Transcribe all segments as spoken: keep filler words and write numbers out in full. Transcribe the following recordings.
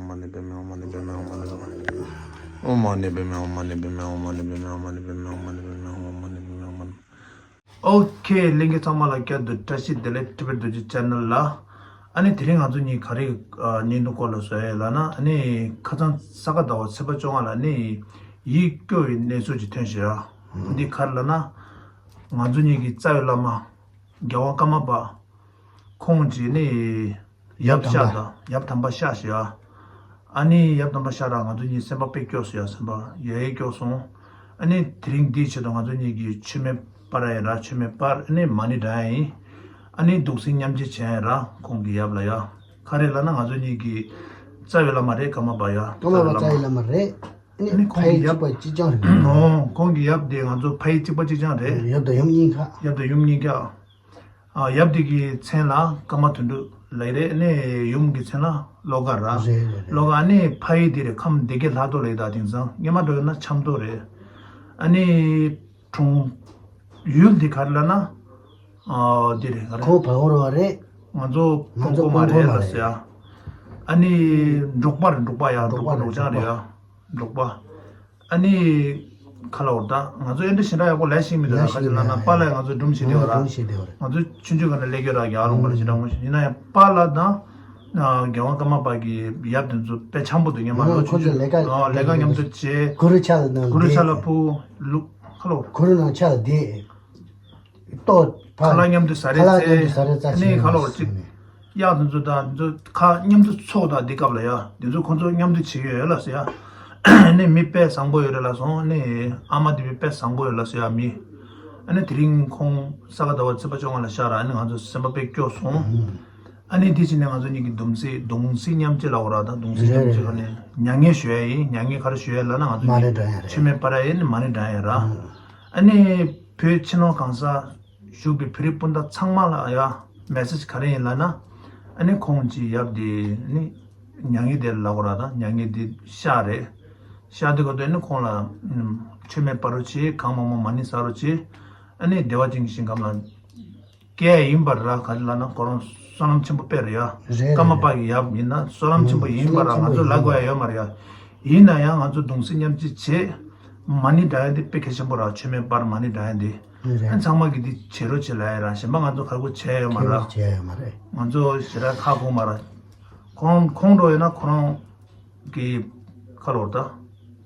ཨོཾ་མ་ཎི་པདྨེ་ཧཱུྃ། ཨོཾ་མ་ཎི་པདྨེ་ཧཱུྃ། ཨོཾ་མ་ཎི་པདྨེ་ཧཱུྃ། ཨོཾ་མ་ཎི་པདྨེ་ཧཱུྃ། ཨོཾ་མ་ཎི་པདྨེ་ཧཱུྃ། ཨོཾ་མ་ཎི་པདྨེ་ཧཱུྃ། ཨོ་ཁེ། ལྷན་རྒྱས་ཚང་མ་ལ་བསྐྱར་དུ་བཀྲ་ཤིས་བདེ་ལེགས། ཊི་བེཊ་རྡོ་རྗེ་ཆེ་ནལ་ལ། ཨ་ནི་དེ་རིང་ང་ཚོ་གཉིས་ག་རེ་ཨ་བརྙན་ཐུང་སྐོར་ལ་བཟོ་ཡ་ལབ་ན། ཨ་ནི་ཁ་སང་ས་ག་ཟླ་བ་ཚེས་པ་བཅོ་ལྔ་ལ་ཨ་ནི་ཡིད་སྐྱོ་བའི་གནས་ཚུལ་ཅིག་ཐོན་ཤག་འདི་ག་རེ་ལབ་ན། ང་ཚོ་གཉིས་ཀྱི་རྩ་བའི་བླ་མ་རྒྱལ་དབང་ཀརྨ་པ། ཁོང་གིས་ནི་ཡབ་ཡབ་གཤགས་དང་། ཡབ་དམ་པ་གཤགས་ཤག་ཨ་ནི་ཡབ་དམ་པ་གཤགས་ར་ང་ཚོ་གཉིས་སེམས་པ་དཔེ་སྐྱོ་སོང་ཡ། སེམས་པ་ཡ་ཡི་སྐྱོ་སོང་། ཨ་ནི་དེ་རིང་འདིའི་ཆེད་དུ་ང་ཚོ་གཉིས་ཀྱིས་མཆོད་མེ་སྤར་ཡ་ཡིན་ར། མཆོད་མེ་སྤར། ཨ་ནི་མ་ཎི་བགྲང་ཡ་ཡིན། ཨ་ནི་གདུང་སེམས་མཉམ་སྐྱེད་བྱེད་ཡ་ཡིན་ར། ཁོང་གི་ཡབ་ལ་ཡ། ག་རེ་ལབ་ན་ང་ཚོ་གཉིས་ཀྱི་རྩ་བའི་བླ་མ་རེད། ཀརྨ་པ་ཡ། ཀརྨ་པ་རྩ་བའི་བླ་མ་རེད། ཨ་ནི་ཨ་ནི་ཁོང་གི་ཕ་ཡུལ་གཅིག་པ་གཅིག་རྐྱང་རེད། ཨོ། ཁོང་གི་ཡབ་དེ་ང་ཚོ་ཕ་ཡུལ་གཅིག་པ་གཅིག་རྐྱང་རེད། ཡབ་དང་ཡུམ་གཉིས་ཀ། ཡབ་དང་ཡུམ་གཉིས་ཀ། ཨ། ཡབ་དེ་གི་མཚན་ལ་ཀརྨ་དོན་གྲུབ་ལབ་ཀྱི་རེད། ཨ་ནི་ཡུམ་གྱི་མཚན་ལ་བློ་དགའ་ར། རེད་རེད་རེད། བློ་དགའ། ཨ་ནི་ཕ་ཡུལ་དེ་རེད། ཁམས་སྡེ་དགེ་ལྷ་ཐོ་ལབ་ཡ། ད་དེང་སང་སྔོན་མ་འདྲ་བོ་ཡིན་ན་ཆབ་མདོ་རེད། ཨ་ནི་གྲོང་ཡུལ་དེ་ག་རེ་ལབ་ན། ཨ། དེ་རེད། ག་རེ། ཁོང་བར་སྐོར་བ་རེད། ང་ཚོ་ང་ཚོ་བར་སྐོར་མ་རེད་ལབ་ཟེར་ཡ། ཨ་ནི་འབྲོག་པ་རེད། འབྲོག་པ་ཡ། འབྲོག་པ་འབྲོག་ཆང་རེད་ཡ། འབྲོག་པ། ཨ་ནི་ག་ལབ་དགོས་རེད། ད་ང་ཚོ་ཨེ་འདྲ་ཞེ་དྲག་ཡག་པོ་ལས་ཤེས་མི་འདུག་ད། ག་ཅི་ལབ་ན་པཱ་ལགས་ང་ཚོ་སྒྲུང་བཤད་བསྡད་པ་ར། སྒྲུང་བཤད་བསྡད་པ་རེད། ང་ཚོ་ཆུང་ཆུང་སྒང་ནས་ལས་ཀྱི་ར་ཡར་ལོངས་པ་ར་ཞེ་དྲག་ངོ་ཤེས། ཡིན་ན་ཡང་པཱ་ལགས་དང་རྒྱལ་དབང་ཀརྨ་པ་གི་ཡབ་དེ་ཚོ་དཔེ་འཆམ་པོ་འདུག་སྔོན་མ་ལོ་ཆུང་ཆུང་། ཁོ་ཚོ་ལས་ཀ། ཨ། ལས་ཀ་མཉམ་དུ་བྱས། གུ་རུ་ཕྱག་ལ་ནང་། གུ་རུ་ཕྱག་ལ་ཕུལ། ལུག་ཁ་ལོ། གུ་རུ་ནང་ཕྱག་ལ་བསྡད། ལྟོ་ཕར། ཁ་ལག་མཉམ་དུ་ཟ་རེས་རྩེ། ཁ་ལག་མཉམ་དུ་ཟ་རེས་རྩེ། ཨ་ནི་ག་ལབ་དགོས་རེད། གཅིག་གཡག་དེ་ཚོ་དང་དེ་ཚོ་ཁ་མཉམ་དུ་འཚོ་དང་། འདི་སྐབས་ལ་ཡ་དེ་ཚོ་ཁོ་ཚོ་མཉམ་དུ་བྱེད་ཡོད་ལབ་ཟེར་ཡ། ཨ་ནི་མི་དཔེ་བཟང་པོ་ཡོད་རེད་ལབ་སོང་། ཨ་ནི་ཨ་མ་དེ་དཔེ་བཟང་པོ་ཡོད་ལབ་ཟེར་ཡ་མི། ཨ་ནི་དེ་རིང་ཁོང་ས་ག་ཟླ་བ་ཚེས་པ་བཅོ་ལྔ་ལ་གཤགས་ར། ཨ་ནི་ང་ཚོ་སེམས་པ་དཔེ་སྐྱོ་སོང་། ཨ་ནི་དེ་བྱས་ནས་ང་ཚོ་གཉིས་ཀྱི་གདུང་སེམས། གདུང་སེམས་མཉམ་སྐྱེད་ལབ་དགོས་ར། ད་གདུང་སེམས་མཉམ་སྐྱེད་ལ་ནི་མྱ་ངན་ཞུ་ཡ་ཡིན། མྱ་ངན་ག་རེ་ཞུ་ཡ་ལབ་ན་ང་ཚོ་མ་ཎི་གཉིས་བགྲང་ཡ་རེད། མཆོད་མེ་སྤར་ཡ་ཡིན། མ་ཎི་བགྲང་ཡ་ར། ཨ་ནི་བོད་ཕྱི་ནང་གང་ས་བཞུགས་པའི་བོད་རིགས་སྤུན་ཟླ་ཚང་མ་ལ་ཡ་མེ་སེ་ཇི་ག་རེ་ཡིན་ལབ་ན། ཨ་ནི་ཁོང་གི་ཡབ་དེ་ནི་མྱ་ངན་འདས་ལབ་དགོས་ར། ད་མྱ་ངན་འདས་གཤགས་རེད། གཤགས་དུས་སྐབས་དུ་ཨ་ནི་ཁོང་ལ་མཆོད་མེ་སྤར་རོགས་བྱེད། གང་མང་མང་མ་ཎི་བསགས་རོགས་བྱེད། ཨ་ནི་བདེ་བ་ཅན་གྱི་ཞིང་ཁམས་ལ་སྐྱེལ་ཡ་ཡིན་པ་ར། ག་རེ་ལབ་ན་ཁོ་རང་བསོད་ནམས་ཆེན་པོ་དཔེ་རེད་ཡ། རེད་རེད། ཀརྨ་པ་གི་ཡབ་ཡིན་ན་བསོད་ནམས་ཆེན་པོ་ཡིན་པ་ར། ང་ཚོ་ལབ་དགོས་ཡ་ཡོད་མ་རེད་ཡ། ཡིན་ན་ཡང་ང་ཚོ་གདུང་སེམས་མཉམ་སྐྱེད་བྱེད། མ་ཎི་བགྲང་ཡ་དེ་དཔེ་གལ་ཆེན་པོ་ར། མཆོད་མེ་སྤར། མ་ཎི་བགྲང་ཡ་དེ། རེད། ཨ་ཚང་མ་གིས་འདི་བྱེད་རོགས་བྱེད་ལབ་ཡ་ར། གཞན་པ་ང་ཚོ་ག་རེ་དགོས་བྱེད་ཡ་ཡོད་མ་ར། བྱེད་ཡ་ཡོད་མ་རེད། ང་ཚོ་ཞེ་དྲག་ཁག་ཁུར་མ་ར། ཁོང་ཁོང་འགྲོ་ཡོད་ན་ཁོ་རང་གི་ཁ་ལོར་ད་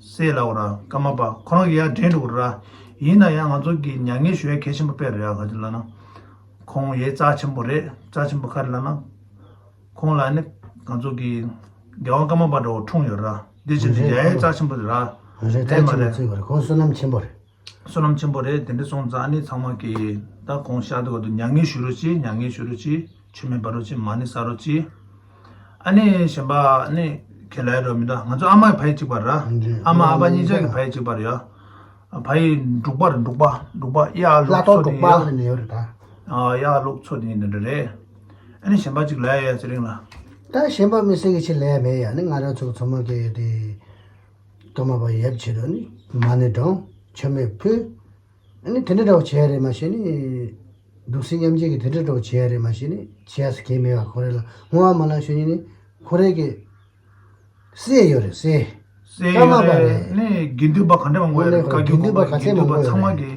སྲས་ལབ་དགོས་ར། ཀརྨ་པ་ཁོ་རང་གི་ཡར་འདྲེན་འགྲོ་དགོས་ར། ཡིན་ན་ཡང་ང་ཚོ་གི་མྱ་ངན་ཞུ་ཡ་གལ་ཆེན་པོ་དཔེ་རེད་ཡ། ག་ཅི་ལབ་ན་ཁོང་ཡ་རྩ་ཆེན་པོ་རེད། རྩ་ཆེན་པོ་ག་རེ་ལབ་ན། ཁོང་ལ་ནི་ང་ཚོ་གི་རྒྱལ་དབང་ཀརྨ་པ་འདྲ་བོ་འཁྲུངས་ཡོད་ར། འདི་ཕྱིར་དུ་ཡ་ཡ་རྩ་ཆེན་པོ་རེད་ར། རེད། རྩ་ཆེན་པོ་བརྩི་དགོས་རེད། ཁོང་བསོད་ནམས་ཆེན་པོ་རེད། བསོད་ནམས་ཆེན་པོ་རེད། དེ་འདྲ་སོང་ཙང་ཨ་ནི་ཚང་མ་གིས་ད་ཁོང་གཤགས་དུས་སྐབས་དུ་མྱ་ངན་ཞུ་རོགས་གྱིས། མྱ་ངན་ཞུ་རོགས་གྱིས། མཆོད་མེ་སྤར་རོགས་གྱིས། མ་ཎི་བསགས་རོགས་གྱིས། ཨ་ནི་གཞན་པ་ཨ་ནི་ཁྱེད་ལབ་ཡ་འདྲ་བོ་མི་འདུག་ང་ཚོ་ཨ་མ་གི་ཕ་ཡུལ་གཅིག་པ་རེད། ཨ་མ་ཨ་ཕ་གཉིས་ཆ་གི་ཕ་ཡུལ་གཅིག་པ་རེད་ཡ། ཕ་ཡུལ་འབྲུག་པ་རེད། འབྲུག་པ། འབྲུག་པ་གཡག་ལུག་ཚོ་དེ་ཡོད་རེད་ད། ཨ། གཡག་ལུག་ཚོ་དེ་འདི་འདྲ་རེད། ཨ་ནི་གཞན་པ་གཅིག་ལབ་ཡ་ཡ་ཚེ་རིང་ལ། ད་གཞན་པ་མི་སེར་གྱི་ཆེད་ལབ་ཡ་མེད་ཡ། ཨ་ནི་ང་རང་ཚོ་ཚང་མ་གི་དེ། ཀརྨ་པ་ཡབ་ཆེད་དུ་ནི་མ་ཎི་བགྲང་། མཆོད་མེ་ཕུལ། ཨ་ནི་དེ་འདྲ་འདྲ་བོ་བྱས་རེད་མ་གཞི་ནི། གདུང་སེམས་མཉམ་སྐྱེད་ཀྱི་དེ་འདྲ་འདྲ་བོ་བྱས་རེད་མ་གཞི་ནི་བྱས་ས་གང་ཡང་མེད་པ། ཁོ་རེ་ལ་བསྔོ་བ་མ་ལ་ཞུ་ནི་ནི་ཁོ་རེ་གི་སྲས་ཡོད་རེད། སྲས། སྲས་ཀརྨ་པ་ཡོད་རེད། རེད། ནི་དགེ་འདུན་པ་ག་འདྲ་མང་པོ་ཡོད་རེད། བཀའ་བརྒྱུད་གོང་མ་དགེ་འདུན་པ་ཚང་མ་གི་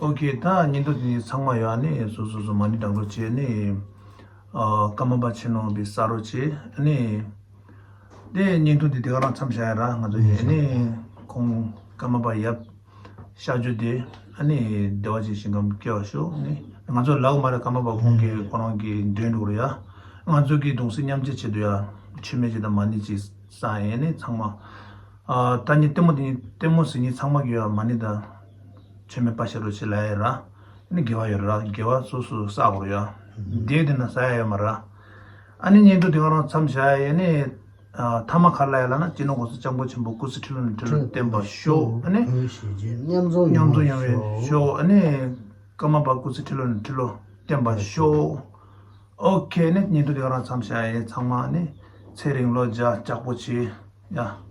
ཨོ་ཁེ། ད་བརྙན་ཐུང་དེ་ཚང་མ་ཡོད། ཨ་ནི་སོ་སོ་སོ་མ་ཎི་བགྲང་རོགས་བྱེད། ཨ་ནི་ཨ་ཀརྨ་པ་ཆེན་ནོ་བི་ས་རོགས་བྱེད། ཨ་ནི་དེ་བརྙན་ཐུང་དེ་དེ་ག་རང་མཚམས་བཞག་ཡ་ར། ང་ཚོ་ཡིན་ནི་ཁོང་ཀརྨ་པ་ཡབ་གཤགས་རྒྱུ་དེ། ཨ་ནི་བདེ་བ་ཅན་ཞིང་ཁམས་སྐྱེ་བར་ཤོག་ནི་ང་ཚོ་ལབ་མ་རེད། ཀརྨ་པ་ཁོང་གིས་ཁོ་རང་གིས་འདོན་འགྲོ་རེད་ཡ། ང་ཚོ་གིས་གདུང་སེམས་མཉམ་སྐྱེད་བྱེད་དུ་ཡ། མཆོད་མེ་ཅིག་དང་མ་ཎི་ཅིག་བསང་ཡས་ནི་ཚང་མ། ཨ་ད་ནི་ལྟད་མོ་དེ་ནི་ལྟད་མོ་ཟེར་ནི་ཚང་མ་གིས་ཡ་མ་ཎི་དང་མཆོད་མེ་ཕར་བཞག་རོགས་བྱེད་ལབ་ཡ་ར། ནི་དགེ་བ་ཡོད་ར། དགེ་བ་སོ་སོ་བསགས་དགོས་རེད་ཡ། དེ་དེ་ན་ཟ་ཡ་ཡོད་མ་ར། ཨ་ནི་བརྙན་ཐུང་དེ་ག་རང་མཚམས་བཞག་ཡ་ནི། ཨ་ཐ་མ་ག་རེ་ལབ་ཡ་ལབ་ན། སྤྱི་ནོར་༸གོང་ས་༸སྐྱབས་མགོན་ཆེན་པོ་སྐུ་ཚེ་ཁྲི་ལོ་ནས་ཁྲི་ལོ་བརྟན་པར་ཤོག་ཨ་ནི་བོད་གཞིས་བྱེས་མཉམ་འཛོམས་མཉམ་འཛོམས་ཡོང་བའི་ཤོག་ཨ་ནི་ཀརྨ་པ་སྐུ་ཚེ་ཁྲི་ལོ་ནས་ཁྲི་ལོ་བརྟན་པར་ཤོག་ཨོ་ཁེ། ནི་བརྙན་ཐུང་དེ་ག་རང་མཚམས་བཞག་ཡ། ཚང་མ་ནི་ཚེ་རིང་ལོ་བརྒྱ་ལྕགས་པོ་བྱེད་ཡ།